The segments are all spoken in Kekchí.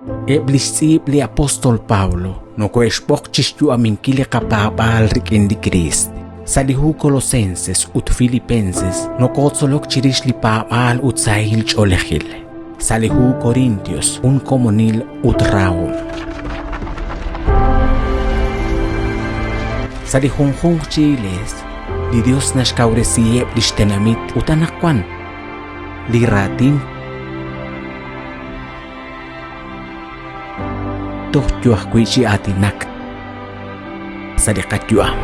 Eb' li xtz'iib' li apóstol Pablo nokohe'xb'oq chi xyu'aminkil li qapaab'aal rik'in li Kriist. Sa' li hu Colosenses ut Filipenses nokotzolok chirix li paab'aal ut sahil ch'oolejil. Sa' li hu Corintios jun komonil ut rahom. Sa' li junjunq chi iglees, li Dios naxkawresiheb' lix tenamit ut anaqwan li raatin toj yo ajwi' chi aatinak sa' li qayu'am.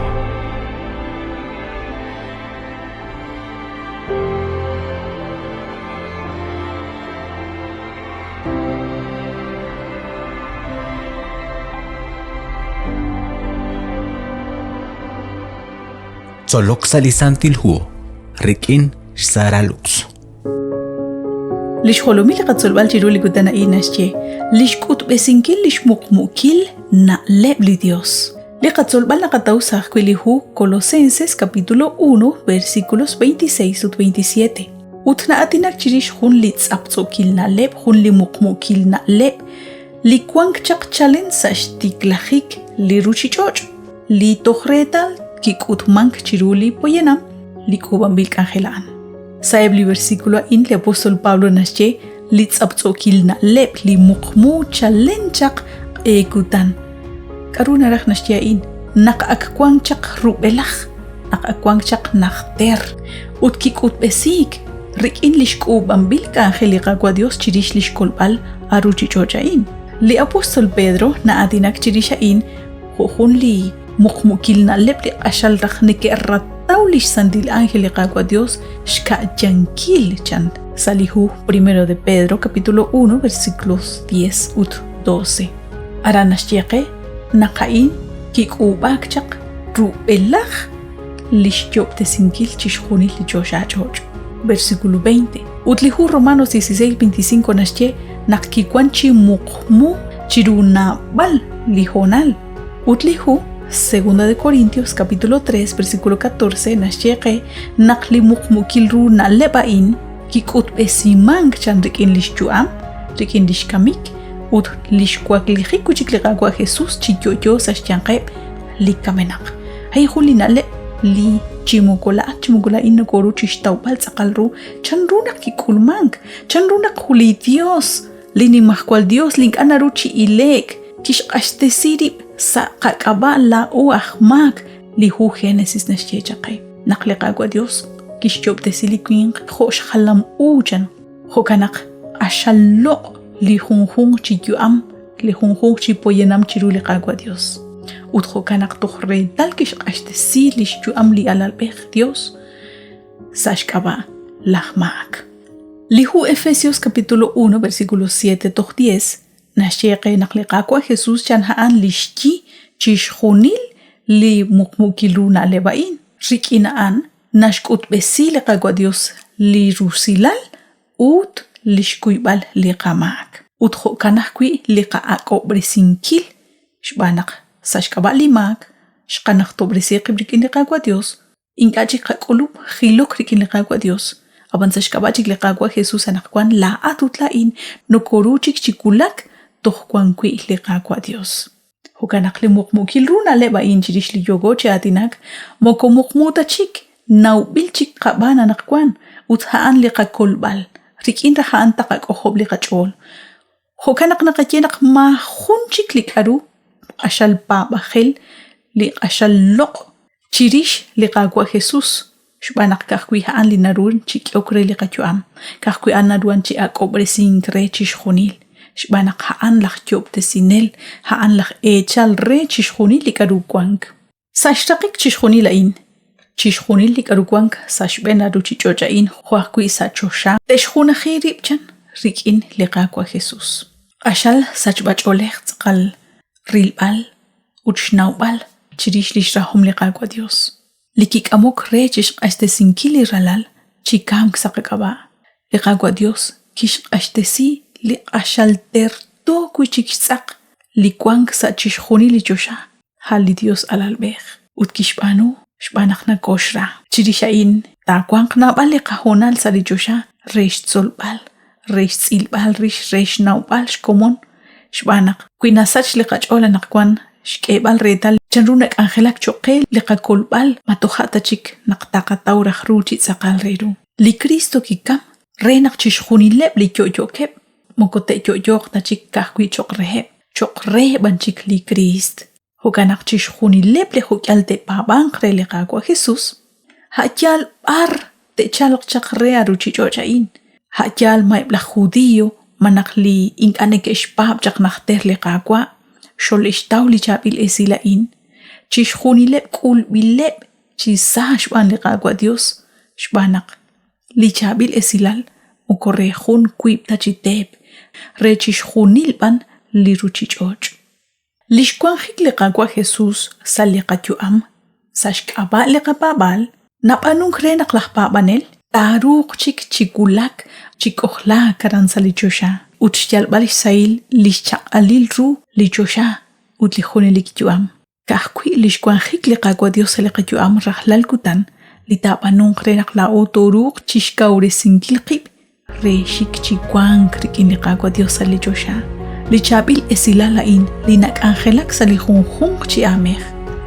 Tzolok sa' li Santil Hu rik'in xSara Lux. Li xjolomil li qatzolb'al chiru li kutan a'in naxye li xk'utb'esinkil li xmuqmu'kil na'leb' li Dios. Li qatzolb'al naqataw sa' ajwi' li hu Colosenses capítulo 1 versículos 26 ut 27. Ut na'aatinak chirix jun li tz'aptz'o'kil na'leb', jun li muqmu'kil na'leb' li wank chaq chalen sa' xtiklajik li ruchich'och', li toj reetal kik'utmank chiru li poyanam li k'uub'anb'il k'anjel a'an. Sa'eb' li versículo a'in li apóstol Pablo naxye li tz'aptz'o'kil na'leb' li muqmu chalen chaq q'e kutan. K'aru naraj naxye a'in? Naq ak wank chaq rub'elaj, naq ak wank chaq najter, ut kik'utb'esiik rik'in lix k'uub'anb'il k'anjel li Qaawa' Dios chirix lix kolb'al a ruchich'och' a'in. Li apóstol Pedro na'aatinak chirix a'in jo' jun li muqmukil na'leb' li q'axal raj neke'rataw lix santil ánjel li Qaawa' Dios xka'yankil, chan sa' li hu Primero de Pedro capítulo 1 versículos 10 ut 12. Aran naxye qe naq a'in kik'uub'aak chaq rub'elaj li xyo'ob'tesinkil chixjunil li choxa ch'och'. Versículo 20. Ut li hu Romanos 16:25 naxye naq kiwan chi muqmu chiru naab'al li hoonal. Ut li hu Segunda de Corintios capítulo 3 versículo 14 naxye qe naq li muqmukil ru na'leb' a'in kik'utb'esimank chan rik'in lix yu'am, rik'in lix kamik ut lix waklijik wi' chik li Qaawa' Jesus chi yo'yo sa' xyanqeb' li kamenaq. A'in jun li na'leb' li chi moko laa'at chi moko laa'in nokoru chixtawb'al tz'aqal ru chan ru naq kik'ulmank, chan ru naq li Dios Li Nimajwal Yos li ink'a' naru chi ile'k kixq'axtesi rib' sa' qak'ab'a' laa'o aj maak. Li hu Génesis naxye chaq qe naq li Qaawa' Yos kixyoob'tesi li winq jo' xjalam u chan. Jo'kan naq q'axal loq' li junjunq chi yu'am, li junjunq chi poyanam chiru li Qaawa' Yos. Ut jo'kan naq toj reetal kixq'axtesi li xyu'am li alalb'ej Yos sa' xk'ab'a' laj maak. Li hu Efesios capítulo 1 versículo 7 toj 10 naxye qe naq li Qaawa' Jesús chan a'an li xyi chixjunil li muqmuukil ru na'leb' a'in. Rik'in a'an naxk'utb'esi li Qaawa' Dios li rusilal ut li xkuyb'al li qamaak. Ut jo'kan ajwi' li qa'ak'ob'resinkil xb'aan naq sa' xk'ab'a' li maak xqanajtob'resi qib' rik'in li Qaawa' Dios Ink'a' chik qak'ulub' jilok rik'in li Qaawa' Dios, ab'an sa' xk'ab'a' chik li Qaawa' Jesus anaqwan laa'at ut laa'in nokoru chik chi wulak toj wan wi' li Qaawa' Dios. Jo'kan naq li muqmuukil ru na'leb' a'in chirix li yooko chi aatinak moko muqmu ta chik, nawb'il chik qab'aan anaqwan ut a'an li qakolb'al, rik'in raj a'an taqak'ojob' li qach'ool. Jo'kan naq naqaye naq maajun chik li k'aru q'axal paab'ajel li q'axal loq' chirix li Qaawa' Jesús xb'aan naq ka'ajwi' a'an li naru chi k'ehok re li qayu'am, ka'ajwi' a'an naruhan chi ak'ob'resink re chixjunil, xb'aan naq a'an laj Yoob'tesinel, a'an laj eechal re chixjunil li k'aru wank. Sa' xraqik chixjunil a'in, chixjunil li k'aru wank sa' xb'een a ruuchich'och' a'in jo' ajwi' sa' choxa te'xjunaji rib' chan rik'in li Qaawa' Jesús. Q'axal sachb'ach'oolej tz'aqal rilb'al ut xnawb'al chirix li xrahom li Qaawa' Yos, li kik'amok re chi xq'axtesinkil li Ralal chi kamk sa' qak'ab'a'. Li Qaawa' Yos kixq'axtesi li q'axal terto wi' chik xtz'aq li wank sa' chixjunil li choxa a' li Yos alalb'ej, ut kixb'aanu xb'aan naq nakooxra. Chirix a'in taawanq naab'al li qahoonal sa' li choxa re xtzolb'al, re xtz'ilb'al rix, re xnawb'al xkomon Xb'aan naq wi nasach li qach'ool anaqwan xk'eeb'al reetal chanru nak'anjelak cho'q qe li qakolb'al ma toja' ta chik naq taqataw raj ru chi tz'aqal re ru. Li Kristo kikam re naq chixjunileb' li yo'yo'keb' moko te'yo'yooq ta chik ka'ajwi' cho'q reheb', cho'q re b'an chik li Kriist. Jo'kan naq chixjunileb' li jo'k'ihal te'paab'anq re li Qaawa' Jesús, a' yaal b'ar te'chalq chaq re a ruuchich'och' a'in, a' yaal ma eb' laj Judio malaj li ink'a' neke'xpaab' chaq najter li Qaawa' xole'xtaw li chaab'il esil a'in, chixjunileb' k'ulb'ileb' chi sa xb'aan li Qaawa' Dios xb'aan naq li chaab'il esilal moko re jun wiib' ta chi teep, re chixjunil b'an li ruuchich'och'. Li xwanjik li Qaawa' Jesús sa' li qayu'am, sa' xk'ab'a' li qapaab'aal, nab'aanunk re naq laj paab'anel taaruuq chik chi wulak chi k'ojlaak aran sa' li choxa ut xyalb'al xsahil li xchaq'alil ru li choxa ut li junelik yu'am. Ka'ajwi' li xwanjik li Qaawa' Dios sa' li qayu'am rajlal kutan li taab'anunq re naq laa'o tooruuq chi xkawresinkil qib' re xik chi wank rik'in li Qaawa' Dios sa' li choxa. Li chaab'il esilal a'in li nak'anjelak sa' li junjunq chi aamej,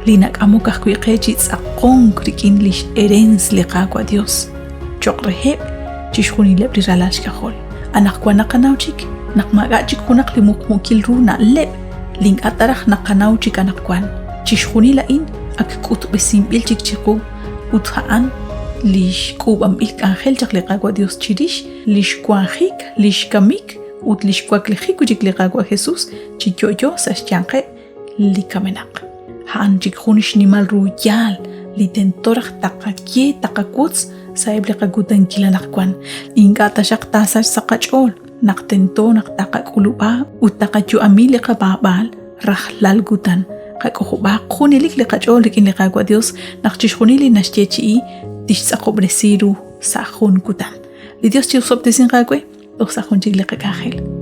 li nak'amok ajwi' qe chi tz'aqonk rik'in lix erens li Qaawa' Dios choq' reheb' chixjunileb' li ralal xk'ajol. Anaqwan naqanaw chik naq maak'a' chik junaq li muqmuukil ru na'leb' li ink'a' ta raj naqanaw chik anaqwan. Chixjunil a'in ak k'utb'esinb'il chik chiqu ut a'an lix k'uub'anb'il k'anjel chaq li Qaawa' Dios chirix lix wanjik, lix kamik ut lix waklijik wi' chik li Qaawa' Jesus chi yo'yo sa' xyanqeb' li kamenaq. A'an chik jun xnimal ru yaal li tento raj taqaye taqawotz sa'eb' li qakutankil anaqwan. Ink'a' taxaq taasach sa' qach'ool naq tento naq taqak'ulub'a ut taqayu'ami li qapaab'aal rajlal kutan. Qak'ojob'aaq junelik li qach'ool rik'in li Qaawa' Dios naq chixjunil li naxyeechi'i tixtz'aqob'resi ru sa' jun kutan. Li Dios chi'osob'tesinq aawe toj sa' jun chik li qak'anjel.